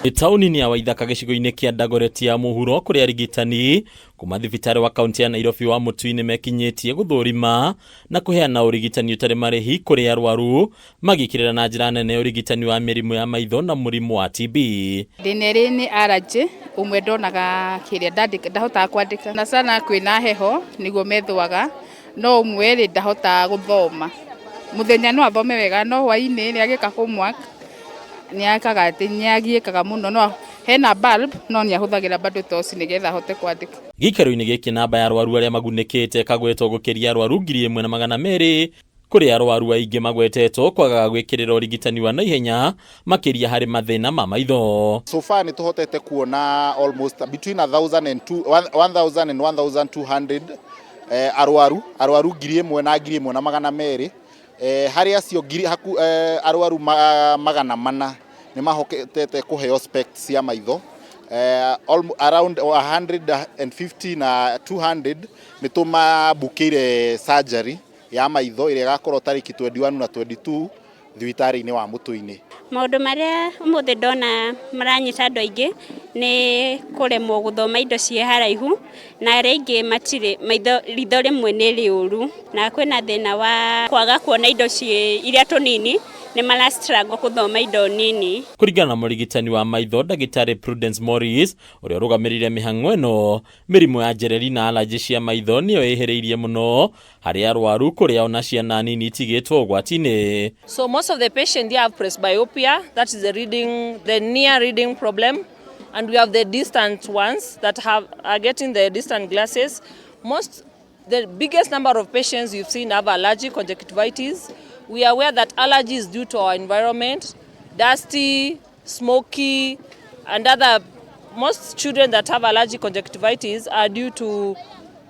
Taũni-inĩ ya Waithaka gĩcigo-inĩ kĩa Dagoretti ya mũhuro kũrĩa arigitani kuma thibitarĩ wa kaunti ya Nairobi wa Mũtui-inĩ mekinyĩtie gũthũrima na kũheana ũrigitani ũtarĩ marĩhi kũrĩ arwaru magĩkĩrĩra na njĩra nene ũrigitani wa mĩrimũ ya maitho na mũrimũ wa TB. Thĩna ĩrĩ nĩ allergy, ũmwe ndonaga kĩrĩa ndahotaga kwandĩka na sana kwĩna heho nĩguo methũaga, no ũmwe rĩ ndahotaga gũthoma. Mũthenya no athome wega no hwainĩ rĩ agĩka homework nĩ ekaga atĩ nĩ agiĩkaga mũno no hena bulb no nĩ ahũthagĩra bado toci nĩgetha ahote kwandĩka. Gĩikaro-inĩ gĩkĩ namba ya arwaru arĩa magunĩkĩte ĩkagwetwo gũkĩria arwaru 1,200 kũrĩa arwaru aingĩ magwetetwo kwagaga gwĩkĩrĩra ũrigitani wa naihenya makĩria harĩ mathĩna ma maitho. So far nĩ tũhotete kuona almost between 1000 and 1000 and 1200 arwaru, arwaru 1000 na 1200. Harĩ acio ngiri haku, arwaru 400 nĩ mahotete kũheo specs cia maitho. Around 150 na 200 nĩ tũmabukĩire surgery ya maitho ĩrĩa ĩgakorwo tarĩki 21 na 22 thibitarĩ-inĩ wa Mũtui-inĩ. Maũndũ marĩa ũmũthĩ ndona maranyita andũ aingĩ nĩ kũremwo gũthoma indo ciĩ haraihu na arĩa aingĩ matirĩ maitho, ritho rĩmwe nĩ rĩũru na kwĩna thĩna wa kwaga kuona indo ciĩ iria tũnini, nĩ mara struggle gũthoma indo nini. Kũringana na mũrigitani wa maitho ndagĩtarĩ Prudence Morris ũrĩa ũrũgamĩrĩire mĩhang'o ĩno, mĩrimũ ya njereri na allergy cia maitho nĩyo ĩhĩrĩirie mũno harĩ arwaru kũrĩa ona ciana nini itigĩtwo ũgwati-inĩ. So most of the patients here have presbyopia, that is the near reading problem, and we have the distant ones that are getting the distant glasses. The biggest number of patients you've seen have allergic conjunctivitis. We are aware that allergy is due to our environment, dusty, smoky, and other. Most children that have allergic conjunctivitis are due to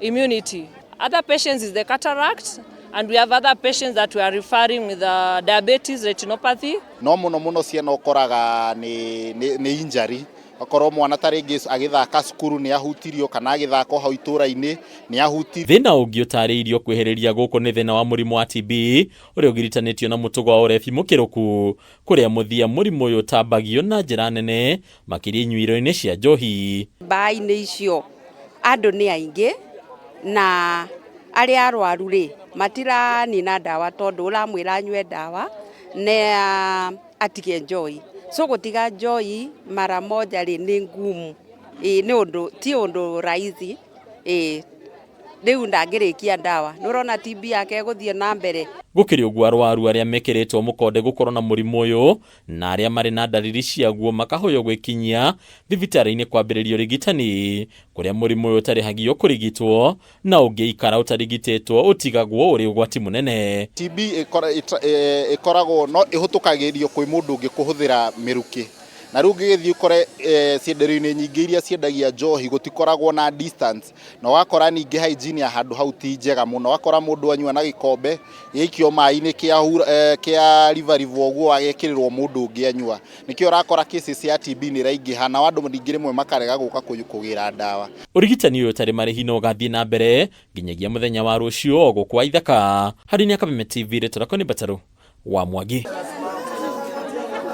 immunity. Other patients is the cataract, and we have other patients that we are referring with diabetes, retinopathy. No muno muno ciana ũkoraga nĩ injury. Okorwo mwana ta rĩngĩ agĩthaka cukuru nĩ ahutirio kana agĩthaka hau itũra-inĩ nĩ ahutirio. Thĩna ũngĩ ũtarĩirio kwĩhĩrĩria gũkũ nĩ thĩna wa mũrimũ wa TB ũrĩa ũgiritanĩtio na mũtugo wa ũrebi mũkĩrũku kũrĩa mũthia mũrimũ ũyũ ũtambagio na njĩra nene makĩria inyuĩro-inĩ cia njohi. Mbaa-inĩ icio andũ nĩ aingĩ na arĩa arwaru rĩ matiranina ndawa tondũ ũramwĩra anyue ndawa na atige njohi. So gũtiga njohi mara moja rĩ nĩ ngumu. Ĩ, nĩ ũndũ, ti ũndũ rahisi. Ĩ, rĩu ndangĩrĩkia ndawa. Nĩ ũrona TB yake ĩgũthiĩ na mbere. Gũkĩrĩ ũguo arwaru arĩa mekĩrĩtwo mũkonde gũkorwo na mũrimũ ũyũ na arĩa marĩ na ndariri ciaguo makahoywo gwĩkinyia thibitarĩ-inĩ kwambĩrĩria ũrigitani kũrĩa mũrimũ ũyũ ũtarĩhagio kũrigitwo na ũngĩikara ũtarigitĩtwo ũtigagwo ũrĩ ũgwati mũnene. TB ĩkoragwo no ĩhũtũkagĩrio kwĩ mũndũ ũngĩ kũhũthĩra mĩrukĩ. Na rĩu ũngĩgĩthiĩ ũkore cienderio-inĩ nyingĩ iria ciendagia njohi gũtikoragwo na distance, na ũgakora ningĩ hygiene ya handũ hau ti njega mũno. Ũgakora mũndũ anyua na gĩkombe gĩikio maĩ-inĩ kĩa ribaribwo ũguo agekĩrĩrwo mũndũ ũngĩ anyua. Nĩkĩo ũrakora cases ya TB nĩ ĩraingĩha na andũ ningĩ rĩmwe makarega gũka kũgĩra ndawa. Ũrigitani ũyũ ũtarĩ marĩhi no ũgathiĩ na mbere nginyagia mũthenya wa rũciũ o gũkũ Waithaka. Harĩ nĩ Kameme TV, rĩtwa rĩakwa nĩ Mbatarũ wa Mwangi.